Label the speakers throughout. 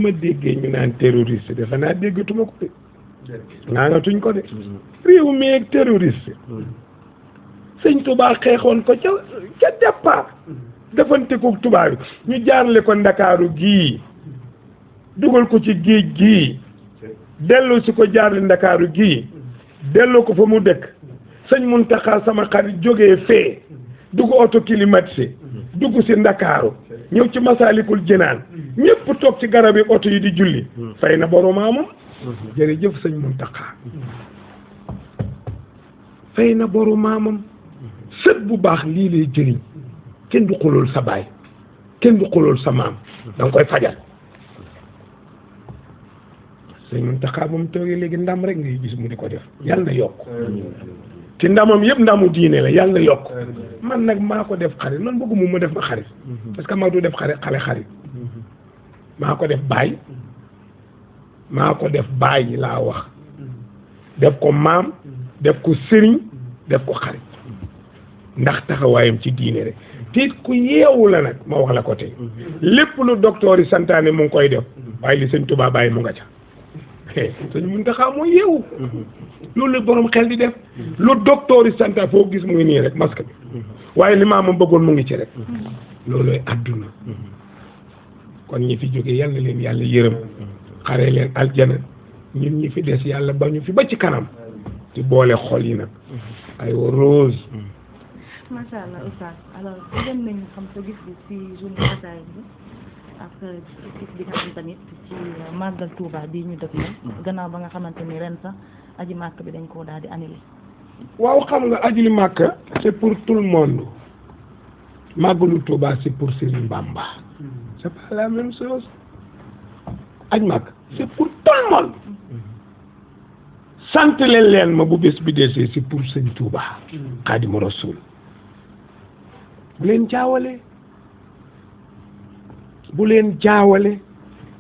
Speaker 1: ma déggee ñu naan terroriste defe naa déggatuma ko de naa nga tuñ ko de réew mi ak terroriste sëñ Tuubaa xeexoon ko ca départ defante ko tubaab bi ñu jaarale ko Ndakaaru gii dugal ko ci géej gii delloo si ko jaarale Ndakaaru gii delloo ko fa mu dëkk sëñ Muntaxa sama xarit jógee fee dugg auto climatisé dugg si Ndakaaru ñëw ci Masaalikul Jinaan ñëpp toog ci garab yi oto yi di julli fay na boru maamam jërëjëf sëñ Muntaxa fay na boru maamam sët bu baax lii lay jëriñ kenn du xulool sa baay kenn du xulool sa maam da nga koy fajal sëñ Muntaxa ba mu toogee léegi ndam rek ngay gis mu di ko def yàlla na yokk ci ndamam yëpp ndamu diine la yàlla na yokk man nag maa ko def xarit man bëgguma mu def ma xarit parce que mag du def xarit maa ko def baay maa ko def baay laa wax def ko maam def ko sëriñ def ko xarit ndax taxawaayam ci diine rek te ku yeewu la nag ma wax la ko tey lépp lu docteur yi santaane mu ngi koy def waaye li sëñ Tuubaa bàyyi mu nga ca sëñ Muntaxa moo yeewu loolu la borom xel di def lu docteur yi santaane foo gis mu ngi nii rek masque bi waaye li maamam bëggoon mu ngi ci rek loolooy àdduna kon ñi fi jóge yal na leen yàlla yërëm xare leen aljana ñun ñi fi des yàlla ba ñu fi ba ci kanam ci boole xol yi nag ay rose
Speaker 2: macha allah oustaz alors bëggoon nañu xam sa gis-gis ci journée xasaay bi ak gis bi nga xam tamit ci màggal Touba bii ñu dëkk gannaaw ba nga xamante ni ren sax aji màkk bi dañ koo daal di annulé.
Speaker 1: waaw xam nga aji màkk c'est pour tout le monde màggalu Touba c'est pour Serigne Bamba c'est pas la même chose aji màkk c'est pour tout le monde sant leen ma bu bés bi desee c'est pour Sëñ Touba Xaadimu Rasuul bu leen jaawale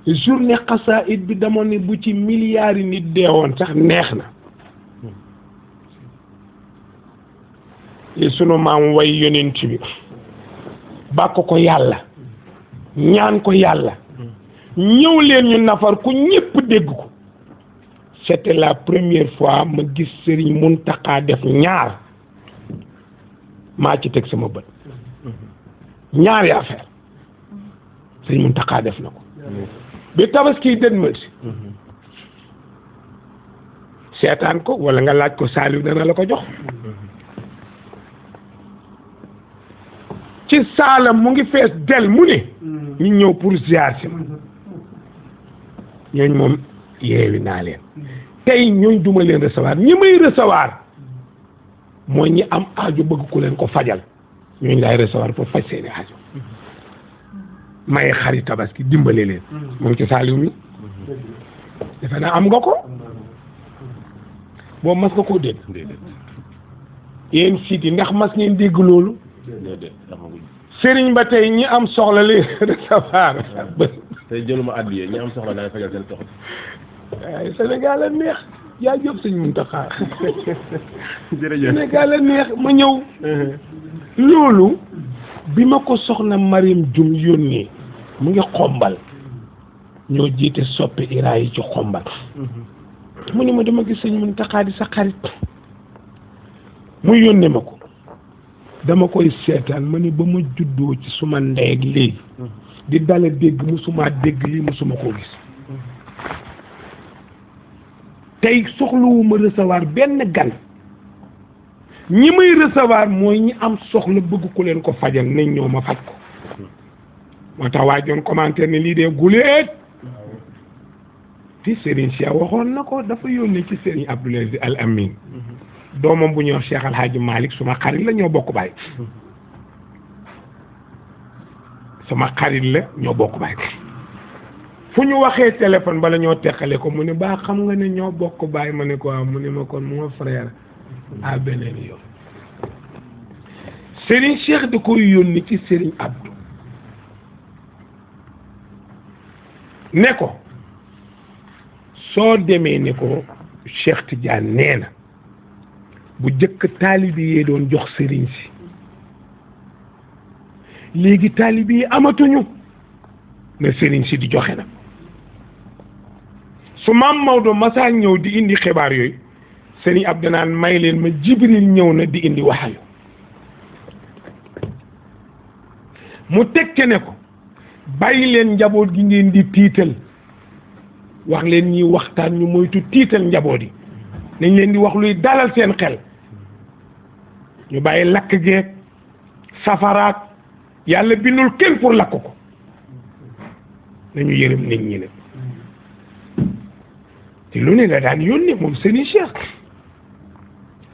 Speaker 1: journée xasaayid bi dama ne bu ci milliards yi nit deewoon sax neex na li sunu maam way yonent bi bàkk ko yàlla ñaan ko yàlla ñëw leen ñu nafar ku ñépp dégg ko c'était la première fois ma gis Serigne Mountakha def ñaar maa ci teg sama bët ñaari affaire Serigne Mountakha def na ko bi tabaski dënmal si seetaan ko wala nga laaj ko Saliou dana la ko jox ci saalam mu ngi fees del mu ne ñu ñëw pour ziar si ma ñooñ moom yeewi naa leen tey ñooñ duma leen recevoir ñi may recevoir mooy ñi am aajo bëgg ku leen ko fajal ñooñu laay recevoir pour faj seeni aajo maye xari tabaski dimbale leen mu ngi ci Saliou mi defe naa am nga ko boobu mas nga koo dégg yéen siit yi ndax mas ngeen dégg loolu sëriñ ba tey ñi am soxla li recevoir
Speaker 3: tey jëluma addiye ñi am soxla daay fajal seen soxla
Speaker 1: waaye Sénégal a neex jaajëf sëñ Mountakha
Speaker 3: jërëjëf
Speaker 1: Sénégal a neex ma ñëw loolu bi ma ko soxna Mariam Jum yónnee mu ngi xombal ñoo jiite soppe ira yi ci xombal mu ne ma dama gis sëñ Mountakha di sa xarit mu yónnee ma ko dama koy seetaan ma ni ba ma juddoo ci suma ndey ak léegi di dala dégg musuma dégg lii musuma koo gis tey soxlawuma recevoir benn gan ñi may recevoir mooy ñi am soxla bëgg ku leen ko fajal nañ ñëw ma faj ko moo tax waa joon commentaire ne lii dee guleet ti Serigne Cheikh waxoon na ko dafa yónnee ci Serigne Abdoul Aziz Al Amin doomam bu ñuy wax Cheikh Al Hadji Malick suma xarit la ñoo bokk baay sama xarit la ñoo bokk baay fu ñu waxee téléphone bala ñoo teqale ko mu ne baa xam nga ne ñoo bokk baay ma ne ko waaw mu ne ma kon mon frère à beneen yoon Serigne Cheikh da koy yónni ci Serigne Abdou ne ko soo demee ne ko Cheikh Tidiane nee na bu jëkk taalibi yee doon jox sëriñ si léegi taalibi yi amatuñu ne sëriñ si di joxe na su maam Maodo masaa ñëw di indi xibaar yooyu sëriñ Abdou naan may leen ma Jibril ñëw na di indi waxayu mu tekke ne ko bàyyi leen njaboot gi ngeen di tiital wax leen ñi waxtaan ñu moytu tiital njaboot yi nañ leen di wax luy dalal seen xel ñu bàyyi lakk geeg safaraat yàlla bindul kenn pour lakk ko nañu yërëm nit ñi nag te lu ne la daan yónnee moom sëriñ Cheikh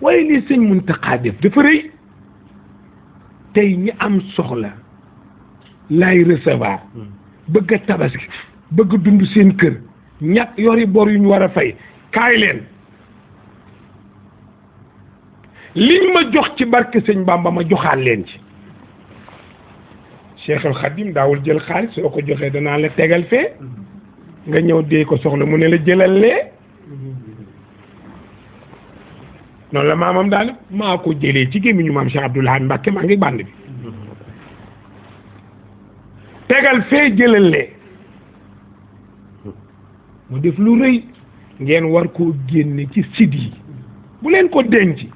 Speaker 1: waaye lii sëñ Muntaxa def dafa rëy tey ñi am soxla laay recevoir bëgg a tabaski bëgg dund seen kër ñàkk yori bor yu ñu war a fay kaay leen liñ ma jox ci barke sëñ Bamba ma joxaat leen ci Cheikhul Khadim daawul jël xaalis soo ko joxee danaa la tegal fee nga ñëw dee ko soxla mu ne la jëlal lee noonu la maamam daal maa ko jëlee ci gémmiñu maam Cheikh Abdoul Ahad Mbacké maa ngi bànd bi tegal fee jëlal lee mu def lu rëy ngeen war koo génne ci site yi bu leen ko denc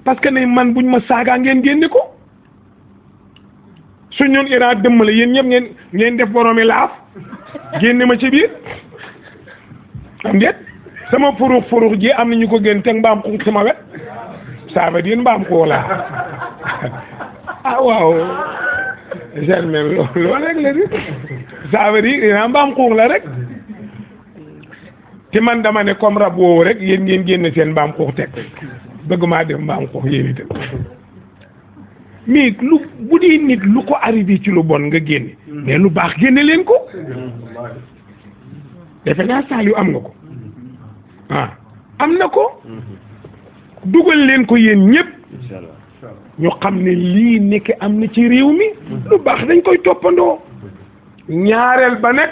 Speaker 1: parce que ne man buñ ma saagaa ngeen génne ko su ñun Iran dëmm la yéen ñëpp ngeen def boroomi laaf génne ma ci biir am déet sama furux ji am na ñu ko génn teg mbaam xuux sama wet ça veut dire mbaam xuux laa ah waaw germaine loolu rek la di ça veut dire Iran mbaam xuux la rek te man dama ne comme rab woowu rek yéen ngeen génne seen mbaam xuux teg bëgg maa def mbaam xuux yéen itam mais lu bu dee nit lu ko arrivé ci lu bon nga génne mais lu baax génne leen ko defe naa saal yu am nga ko ah am na ko dugal leen ko yéen ñëpp ñu xam ne lii nekk am na ci réew mi lu baax dañ koy toppandoo ñaareel ba nag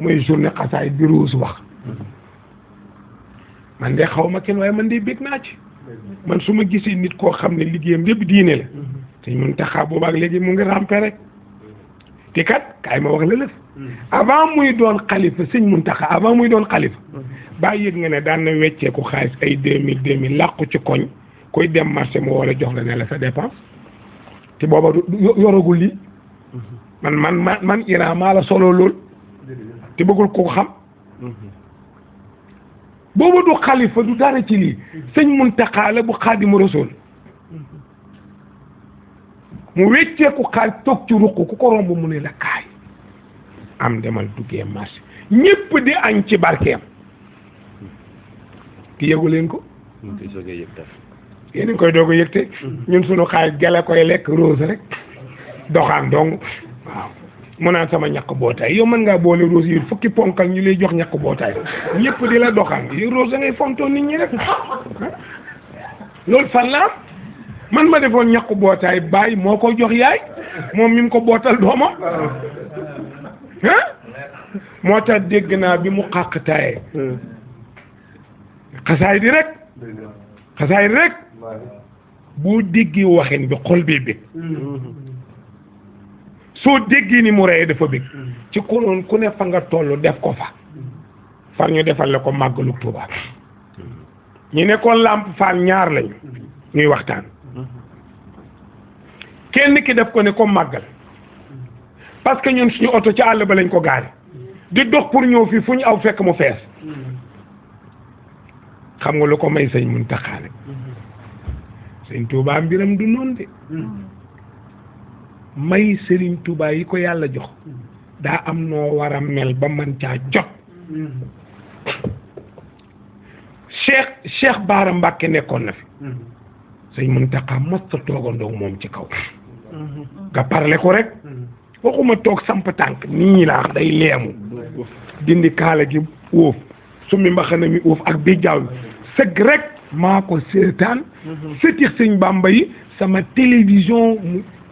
Speaker 1: mooy journée xasaay bi Rose wax man de xaw ma kenn waaye man de bég naa ci man su ma gisee nit koo xam ne liggéeyam yëpp diine la te ñun taxaa boobaak léegi mu ngi rampe rek te kat kaay ma wax la lëf avant muy doon xalifa sëñ Muntaxa avant muy doon xalifa baa yëg nga ne daan na wecceeku xaalis ay 2000 làqu ci koñ koy dem marché mu war a jox la ne la sa dépense te booba yoragul lii man Iran maa la solo lool te bëggul ko xam booba du xalifa du dara ci lii sëñ Muntaxa la bu Xaadimu Rasuul mu wecceeku xaalis toog ci ruq ku ko romb mu ne la kaay am demal duggee marché ñépp di añ ci barkeem ki yëgu leen ko yéen a ngi koy doog a yëg te ñun suñu xaalis gele koy lekk Rose rek doxaan dong waaw mu naan sama ñàkk bootaay yow mën ngaa boole Rose yi fukki ponkal ñu lay jox ñàkk bootaay ñëpp di la doxaan yi Rose da ngay fontoo nit ñi rek loolu fan la am man ma defoon ñàkk bootaay bàyyi moo ko jox yaay moom mi mu ko bootal doomam moo tax dégg naa bi mu xàqtaayee xasaay di rek boo déggee waxin bi xol bee bég soo déggee ni mu reyee dafa bég ci konoon ku ne fa nga toll def ko fa far ñu defal la ko màggalu Tuuba ñu nekkoon Lamp Fall ñaar lañu ñuy waxtaan kenn ki def ko ne ko màggal parce que ñun suñu oto ci àll ba lañ ko gaare di dox pour ñëw fii fu ñu aw fekk mu fees xam nga lu ko may sëñ Muntaxa nag sëñ Tuuba mbiram du noonu de may sëriñ Tuuba yi ko yàlla jox daa am noo war a mel ba man caa jot Cheikh Baara Mbàkke nekkoon na fi sëñ Muntaxa mos a toogandoo moom ci kaw nga parle ko rek waxuma toog samp tànk nii laa day leemu dindi kaala gi uuf summi mbaxana mi uuf ak bi jaaw sëgg rek maa ko seetaan sëtix sëñ Bàmba yi sama télévision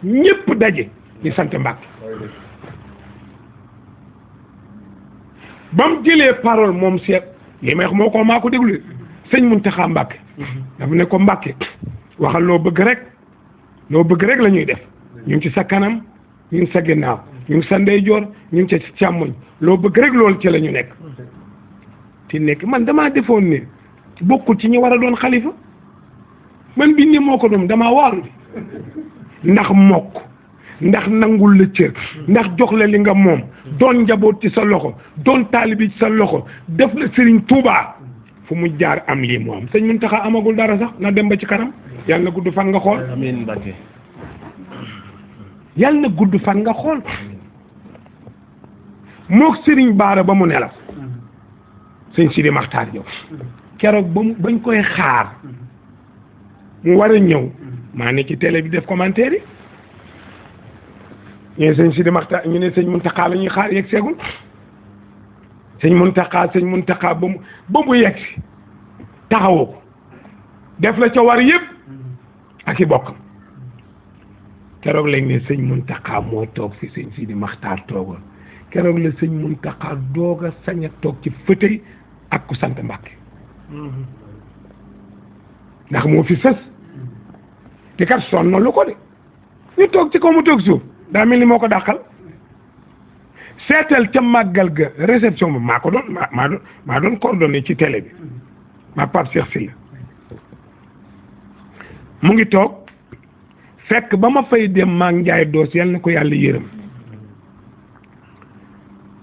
Speaker 1: ñëpp daje ñu sant Mbàkke ba mu jëlee parole moom seet li may wax moo ko maa ko déglu sëñ Muntaxa Mbàkke dafa ne ko Mbàkke waxal loo bëgg rek la ñuy def ñu ngi ci sa kanam ñu ngi sa ginnaaw ñu ngi sa ndeyjoor ñu ngi ci càmmoñ loo bëgg rek loolu ci la ñu nekk te nekk man damaa defoon ne bokkul ci ñi war a doon xalifa man bi ne moo ko doon damaa waaru bi ndax mokk ndax nangul la cër ndax jox la li nga moom doon njaboot ci sa loxo doon taalibi ci sa loxo def la Serigne Touba fu mu jaar am lii mu am sëñ Muntaxa amagul dara sax na dem ba ci kanam yàlla na gudd fan nga xool.
Speaker 3: amiin Mbacke.
Speaker 1: yàlla na gudd fan nga xool moog Serigne Baara ba mu nelaw sëñ Sidi Maxtaar Jaw keroog bañ koy xaar mu war a ñëw maa ne ci télé bi def commentaire yi ñu ne sëñ Sidi Maxtaar ñu ne sëñ Muntaxa la ñuy xaar yegg seegul sëñ Muntaxa ba mu yegg si taxawoo ko def la ca war yëpp ak i bokkam keroog lañ ne sëñ Muntaxa moo toog fi sëñ Sidi Maxtaar toogoon keroog la sëñ Muntaxa doog a sañ a toog ci fëtëy ak ku sant Mbàkke ndax moo fi sës te kat sonn lu ko de ñu toog ci kaw mu toog suuf daa mel ni moo ko dàqal seetal ca màggal ga réception bi maa doon coordonné ci télé bi ma Pape Cheikh Sylla mu ngi toog fekk ba ma fay dem maa njaay doos yal na ko yàlla yërëm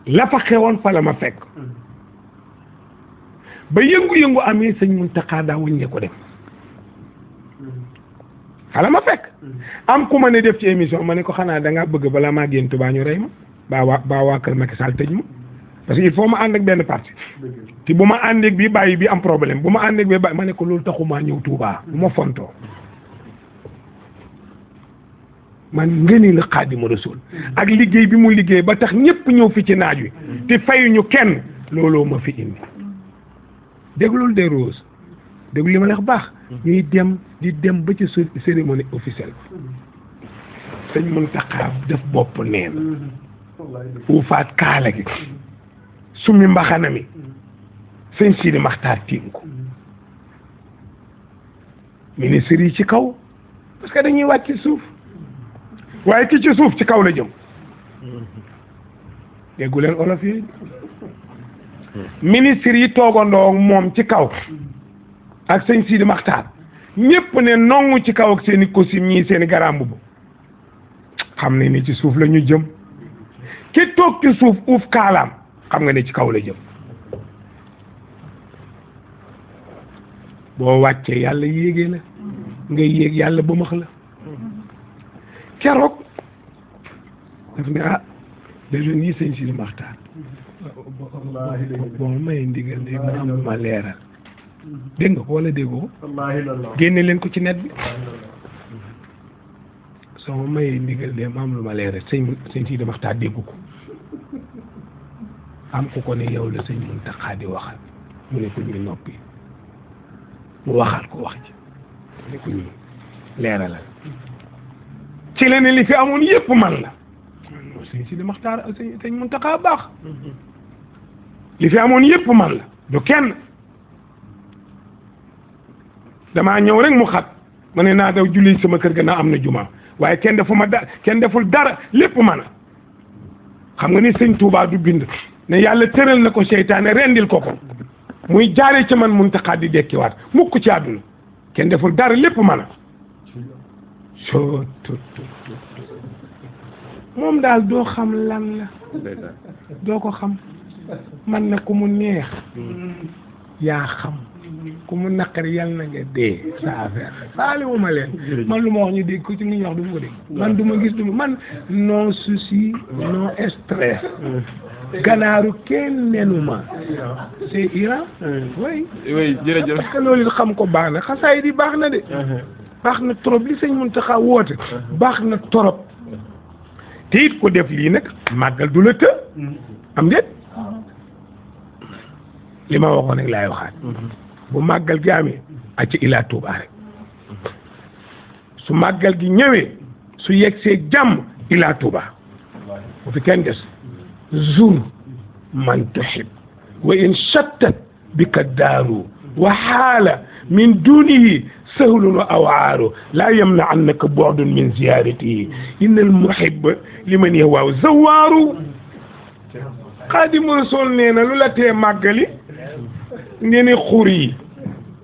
Speaker 1: la fa xewoon fa la ma fekk ba yëngu-yëngu amee sëñ Muntaxa daa wëññee ko dem xala ma fekk am ku ma ne def ci émission ma ne ko xanaa da ngaa bëgg balaa maa génn Tuubaa ñu rey ma baa waa kër Macky Sall tëj ma parce que il faut ma ànd ak benn parti te bu ma àndeeg bi bàyyi bi am problème bu ma àndeeg bi bàyyi ma ne ko loolu taxumaa ñëw Tuubaa bu ma fontoo man ngëni la Xaadimu Rasuul ak liggéey bi mu liggéey ba tax ñëpp ñëw fi ci naaj wi te fayuñu kenn looloo ma fi indi déglul de Rose déglu li ma la wax baax ñuy dem di dem ba ci cérémonie officielle sëñ Muntaxa def bopp neen uufaat kaala gi summi mbaxana mi sëñ Sidi Maxtaar tiim ko ministre yi ci kaw parce que dañuy wàcc ci suuf waaye ki ci suuf ci kaw la jëm déggu leen olof yi ministre yi toogandoo moom ci kaw ak sëñ Sidi Maxtaar ñépp ne nongu ci kaw ak seeni costume ñii seeni garam bu xam ne ni ci suuf la ñu jëm ki toog ci suuf uuf kaalaam xam nga ne ci kaw la jëm boo wàccee yàlla yéegee la nga yéeg yàlla ba max la keroog daf ne ah da leen yi sëñ Sidi Maxtaar bon may ndigal de ma am ma leeral dégg nga ko wala déggoo génne leen ko ci net bi soo ma mayee ndigal de ma am lu ma leeral sëñ Sidi Maxtaar dégg ko am ku ko ne yow la sëñ Muntaxa di waxal mu ne ko ñu noppi mu waxaat ko wax ji mu ne ko ñu leeralal ci la ne li fi amoon yëpp man la sëñ Sidi Maxtaar sëñ Muntaxa baax li fi amoon yëpp man la du kenn damaa ñëw rek mu xat ma ne naa daw julli sama kër ga naa am na jumaa waaye kenn deful dara lépp man a xam nga ni sëñ Touba du bind ne yàlla tëral na ko seytaane rendil ko muy jaaree ci man Muntaxa di dekkiwaat mukk ci àdduna kenn deful dara lépp man a soo moom daal doo xam lan la doo ko xam man na ku mu neex yaa xam ku mu naqari yàlla na nga dee sa affaire faale wu ma leen man lu ma wax ñu dégg ko ci li ñu wax du ma ko dégg man du ma gis du man non souci non stress ganaaru kenn nenuma c'est Iran oui
Speaker 3: jërëjëf
Speaker 1: parce que loolu xam ko baax na xasaay di baax na de baax na trop li sëñ Muntaxa woote baax na trop te it ko def lii nag màggal du la të am déet li ma waxoon rek laay waxaat bu màggal gi amee acca ilaa Tuubaa rek su màggal gi ñëwee su yegsee jàmm ilaa Tuubaa bu fi kenn des zur man tuhib wa in shattat bika daaru wa xaala min dunihi sahlun wa awaaru laa yamna annaka bu'dun min ziyaratihi innal muhibba liman yahwaa zawaaru Xaadimu Rasuul nee na lu la tee màggali ngeen ni xur yi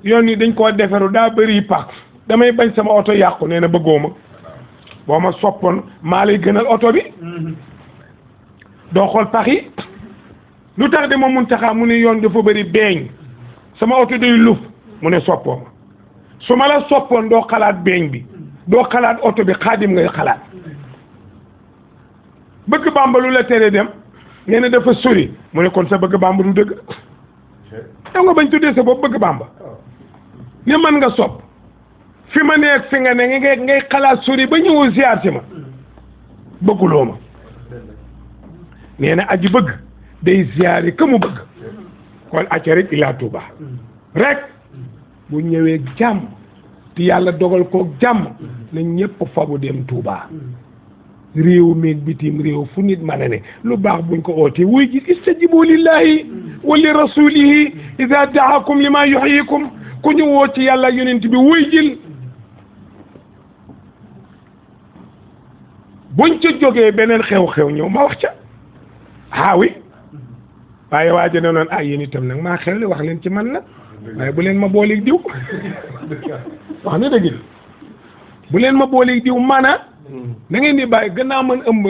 Speaker 1: yoon yi dañ koo defaru daa bëri pax damay bañ sama oto yàqu nee na bëggoo ma boo ma soppoon maa lay gënal oto bi doo xool pax yi lu tax de ma mun taxaa mu ne yoon dafa bëri beeñ sama oto day luf mu ne soppoo ma su ma la soppoon doo xalaat beeñ bi doo xalaat oto bi xaadim ngay xalaat bëgg Bàmba lu la tere dem ngeen ne dafa sori mu ne kon sa bëgg Bàmba du dëgg yow nga bañ tuddee sa bopp bëgg Bàmba ne man nga sopp fi ma nekk fi nga ne ngay xalaat sori ba ñëwoo ziar si ma bëgguloo ma nee na aji bëgg day ziari ka mu bëgg kon acca rek ilaa Tuuba rek bu ñëwee jàmm te yàlla dogal ko jàmm na ñëpp fabu dem Tuuba réew meeg bitim réew fu nit mën a ne lu baax buñ ko ootee wuy ji istajibu lillahi wa li rasulihi ida daakum lima yuhyikum ku ñu woo ci yàlla yonent bi wuy jil buñ ca jógee beneen xew-xew ñëw ma wax ca oui waaye waa ji ne noonu yéen itam nag maa xel wax leen ci man nag waaye bu leen ma booleeg diw wax na dëgg bu leen ma booleeg diw mana da ngeen di bàyyi gannaaw man ëmb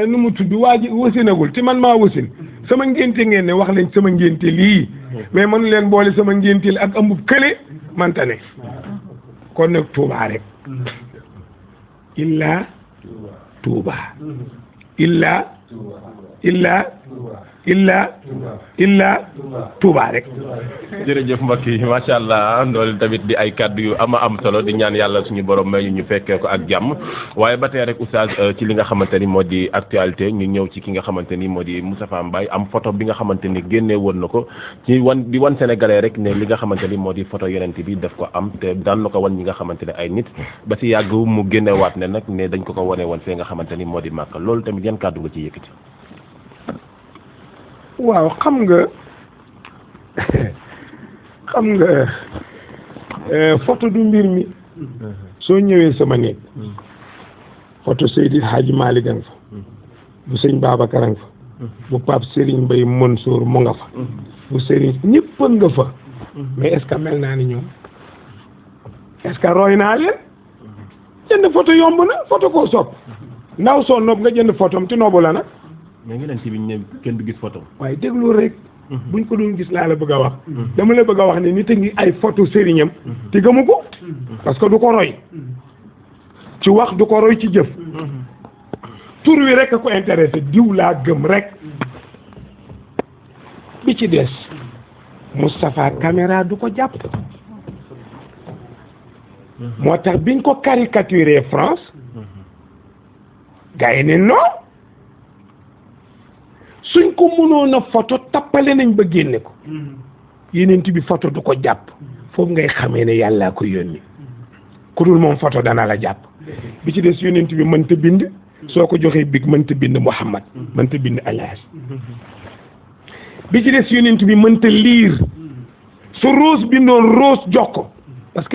Speaker 1: nu mu tudd waa ji wasinagul ci man maa wasin sama ngénte ngeen ne wax leen sama ngénte lii mais mënu leen boole sama ngénte li ak ëmbub kële manta ne kon nag Tuuba rek illa Tuuba illa Tuuba rek.
Speaker 3: jërëjëf mbokk yi macha allah loolu tamit di ay kaddu yu ama am solo di ñaan yàlla suñu borom may ñu fekkee ko ak jàmm waaye ba tey rek oustaz ci li nga xamante ni moo di actualité ñu ñëw ci ki nga xamante ni moo di Moustapha Mbaye am photo bi nga xamante ni génnee woon na ko ci di wan sénégalais rek ne li nga xamante ni moo di photo yonent bi daf ko am te daan na ko wan ñi nga xamante ne ay nit ba ci yàgg mu génnewaat ne nag ne dañ ko wane woon fee nga xamante ni moo di Màkka loolu tamit yan kaddu nga ci yëkkati.
Speaker 1: waaw xam nga photo du mbir mi soo ñëwee sama néeg photo Seydi Hadji Malick a nga fa bu sëñ Babacar a nga fa bu Pape Serigne Mbaye Mansour mu nga fa bu Serigne ñëpp nga fa mais est-ce que mel naa ni ñoom est-ce que roy naa leen jënd photo yomb na photo koo sopp ndaw soo noob nga jënd photo am te noobu la nag
Speaker 3: mais ngi leen ci biñ ne kenn du gis photo
Speaker 1: waaye déglu rek buñ ko doon gis laa la bëgg a wax dama la bëgg a wax ne nit a ngi ay photo sëriñam te gëmu ko parce que du ko roy ci wax du ko roy ci jëf tur wi rek a ko intéressé diw laa gëm rek bi ci des Moustapha caméra du ko jàpp moo tax biñ ko caricaturé France gars yi ne non suñ ko mënoon a photo tappale nañ ba génne ko yeneen bi photo du ko jàpp foofu ngay xamee ne yàllaa ko yónni ku dul moom photo dana la jàpp bi ci des yeneen bi mënta bind soo ko joxee big mënta bind Muhammad mënta bind Alhaji bi ci des yeneen bi mënta liir su Rose bindoon Rose jox ko